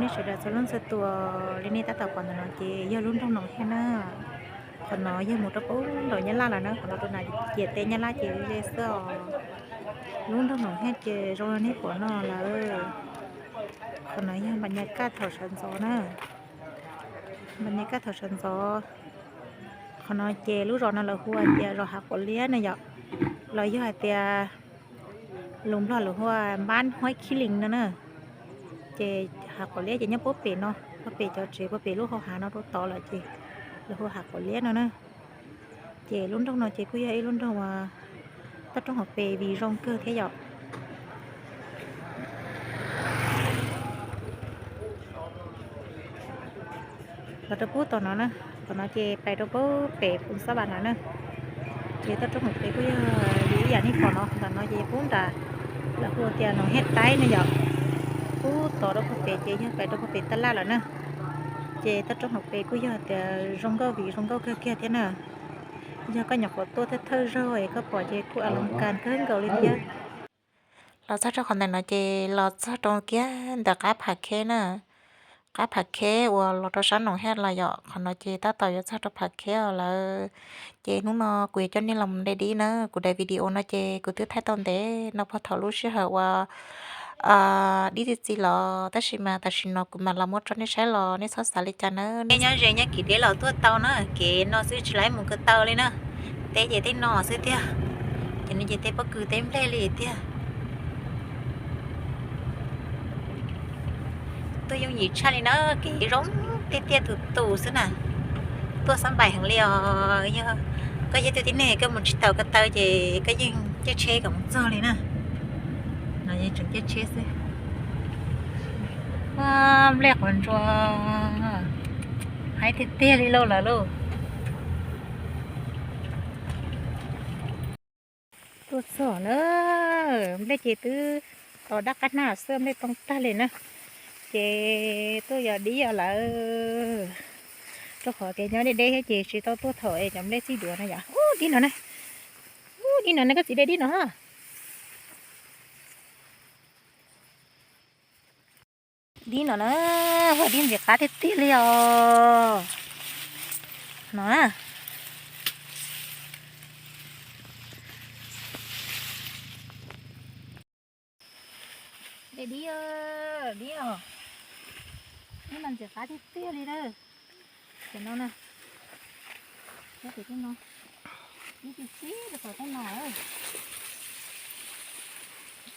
Sawv daws txhua leej txhua tus, li nej tab tom pom ntawm no ces yog lub nroog Noom Hej na. Qhov no yog mus rau pem nram Nyab Laj lawm na, qhov no rau nram ciam teb Nyab Laj ces ze xwb os. Lub nroog Noom Hej ces zoo li nej pom no lawm. Qhov no yog npam nyas kaj thaum sawv ntxov na. Npam nyas kaj thaum sawv ntxov. Qhov no ces lub zos no lawv hu tias zos Hav Quav Liab no yom, los yog hais tias lus Nplog lawv hu ua Npab Huaib Khib Lees no na. Ces Hav Quav Liab ces nyob puag pem no, puag pem cov tsev puag pem lub hau hav no rau tod lawm ces lawv hu Hav Quav Liab no na. Ces lub nroog no ces kuj yog ib lub nroog uas toj roob hauv pes vim zoo kawg thiab yom. Los rau puag tom no na, tom no ces pais rau puag pem Phoos Xab Vas no na. Ces toj roob hauv pes kuj yog li ib yam nej pom no, tom no ces puag nram lawv hu tias Noom Hej Taib no yom. Puag tod rau puag pem ces yog pais rau puag pem tab laj lawm na. Ces toj roob hauv pes kuj yog tias zoo nkauj vim zoo nkauj kawg kiag thiab na. Yog koj nyuam qhuav tuaj thawj thawj zaug es koj pom ces kuj a loos kas kawg nkaus li thiab. Los txog rau qhov ntawm no ces los txog rau kiag ntawm qab Phav Kheb na. Qab Phav Kheb uas los rau sab Noom Hej los yom, qhov no ces tab tom yuav txog rau Phav Kheb os lawm. Ces hnub no kuv yuav coj nej los de dib na, kuv daim video no ces kuv twb thaij tau ntev no puag thaum lub sij hawm uas dib txi txiv los, tab sis mas tam sim no kuv mam los muab tso nej saib los nej txhob xav li cas nawb. Nej nyob ze nyob kim deb los tuaj tau na, kev no xwb tsis laib mus ko taw li na. Teb ces tej no xwb tiag, ces no ces tej pob kws tej nplej li tiag. Tuaj yooj yim tshaj li na, kev zoo tiag tiag tus tus xwb na. Tuaj xab npais heev li os. Yog koj yog ib tug tib neeg koj mus tsis tau ko taw ces koj yeej caij tsheb kom mus txog li na. No yeej tseem caij tsheb xwb. Nplej qhuav ntsuas, haib tiag tiag li lauj lawm lauj. Tuaj txog na, nplej ces twb tau dab qab hnab xwb, nplej poob tag li na. Ces tuaj yos dib os lawm, rau qhov kev nyob deb deb thiab ces tsis tau tuaj thaum es cov nplej txij duav na yom. Ub, dib no na, ub, dib no na, koj txiv de dib no. Dib no na, dib ntxim qab tiag tiag li os. No na. Dib, dib os. Dib no ntxim qab tiag tiag li na. Ces no na. Dib no. Dib tib si rau tom tej no.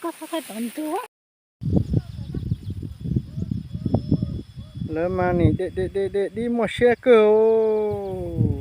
Koj txhob thaij tom ntuag. Lawv mas nim de de de de dib muaj siab kawg.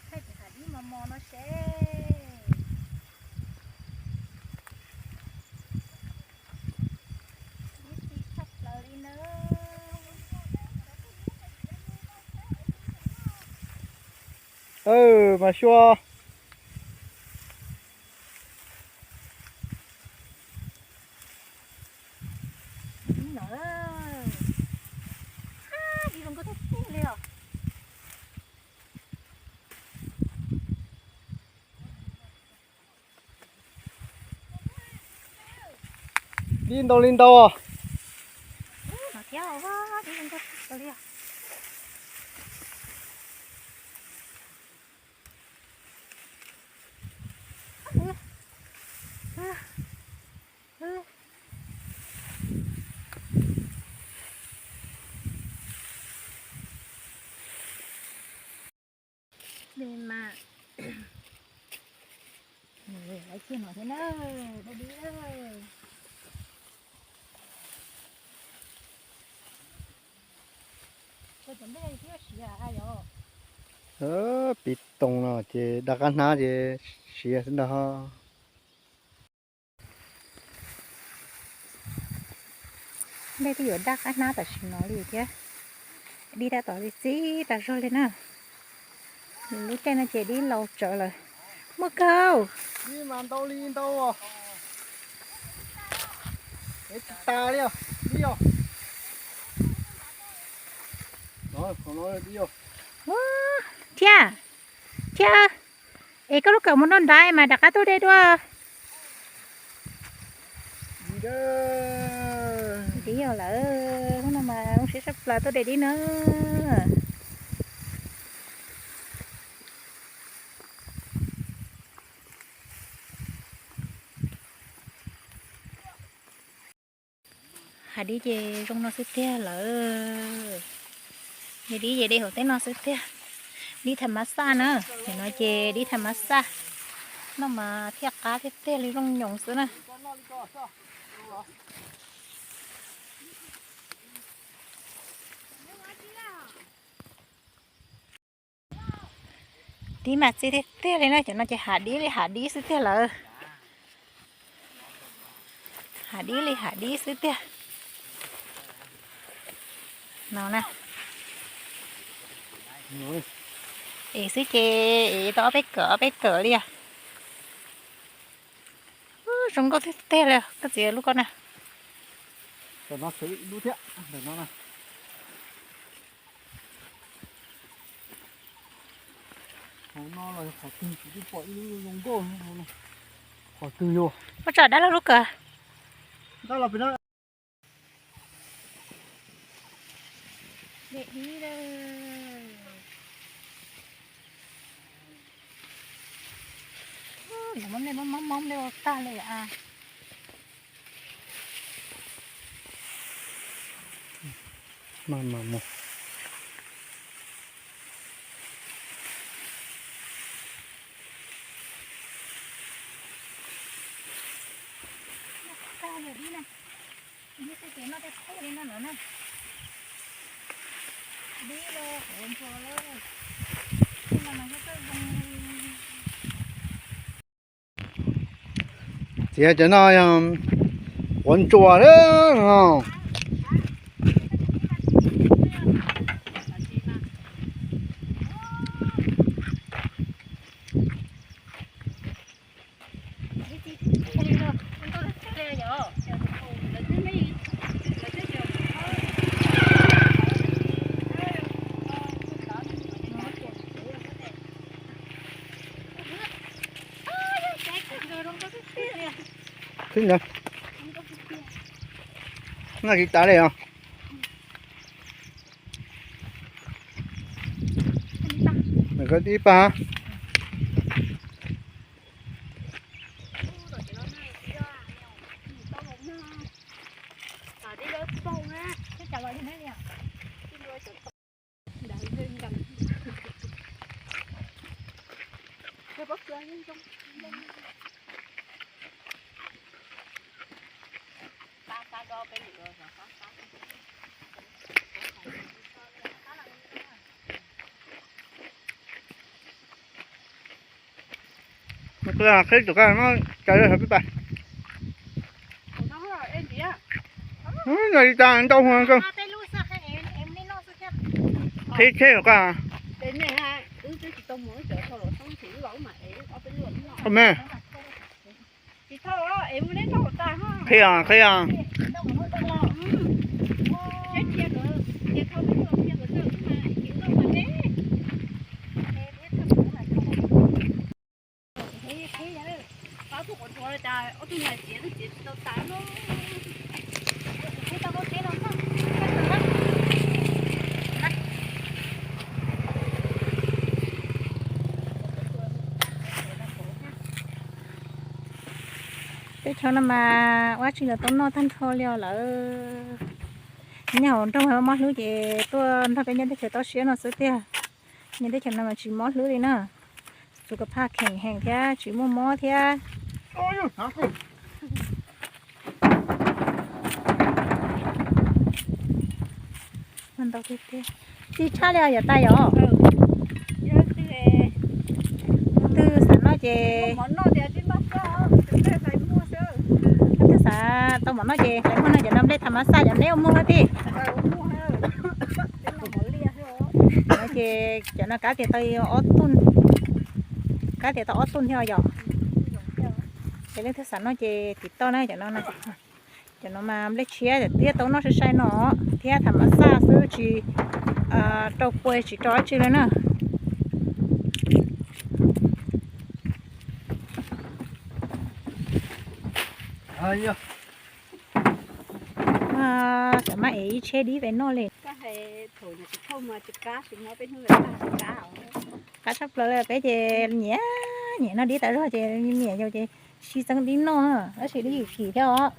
Thaij tus hav dib mos mos no seb. Dib txi tshaj plaws li na. Mas xyuas. Dib no, dib zoo nkauj tiag tiag li os. Dib ntau li ntau. Dej mas, lawv kiag no thiab na, dej dib. Piv toos no ces dab qab hnab ces siav xwb ntag. Nplej twb yuav daj qab hnab tam sim no li thiab. Dib tab tom li txib tas zog li na. Lub caij no ces dib laus tsawv lawm. Muaj kawg. Dib mas ntau li ntau. Es tsis tas li os, dib os. Thiab, thiab, es koj lub kawm mus nrov nrad mas rov qab tuaj de dua. Dib yog lawm, hnub no mas zoo siab tshaj plaws tuaj de dib na. Hav dib ces zoo no xwb tiag lawm. Yog dib ces de hauv teb no xwb tiag. Dib tham mas xaj na, nim no ces dib tham mas xaj. Noj mas thiaj qab thiaj tiag li, zoo nyoos xwb na. Dib mas txi tiag tiag li na, cov no ces hav dib li hav dib xwb tiag lawm. Hav dib li hav dib xwb tiag. No na. Es xwb ces es tau ob peb kawm ob peb kawm li os. Zoo nkauj tiag tiag li, koj txiv lub ko na. Hauv no los qhov twg kuv twb pom ib lub zoo nkauj. Qhov twg yog? Muab tso dab laug lub kawm. Dab laug pem no. Mob nplej, mob mob nplej ua tag li a. Txiav cov no yog quav ntsuas na. Khib ntawd. Noj tsis tas li os. Nws koj tib pab. Qhib tus koj no tsa rau peb pas. Noj li tas ntau hua koj. Qhib tsheb koj. Qhib os, qhib os. Teb chaws no mas ua tsis los tau noj tag nrho li os lawm. Nyob hauv nroog mob hlwb ces tuaj nrog peb nyob teb chaws toj siab no xwb tiag. Nyob teb chaws no mas tsis mob hlwb li na. Xus ka phaj kheem heem thiab tsis muaj mob thiab. Ntau tiag tiag. Txi tshaj li os yom tais os. Twg xav noj ces, twg xav tau mov noj ces hlais muag no, cov no Lej tham mas xaj cov neb ua muag thiab tij. No ces cov no kab tias tau ob tug, kab tias tau ob tug thiab yom. Ces leej twg xav noj ces tim toj na cov no. Cov no mas nplej tshiab, twb tau noj sai sai no thiab, tham mas xaj xwb, tsis rau kua tsis rau dab tsi li na. Xav mas es ib tsheb dib pem noj li. Qab tshaj plaws li, peb ces nyiam nyiam noj dib tas zog ces nyiam yus ces sib txeeb dib noj, tab sis dib kim thiab os.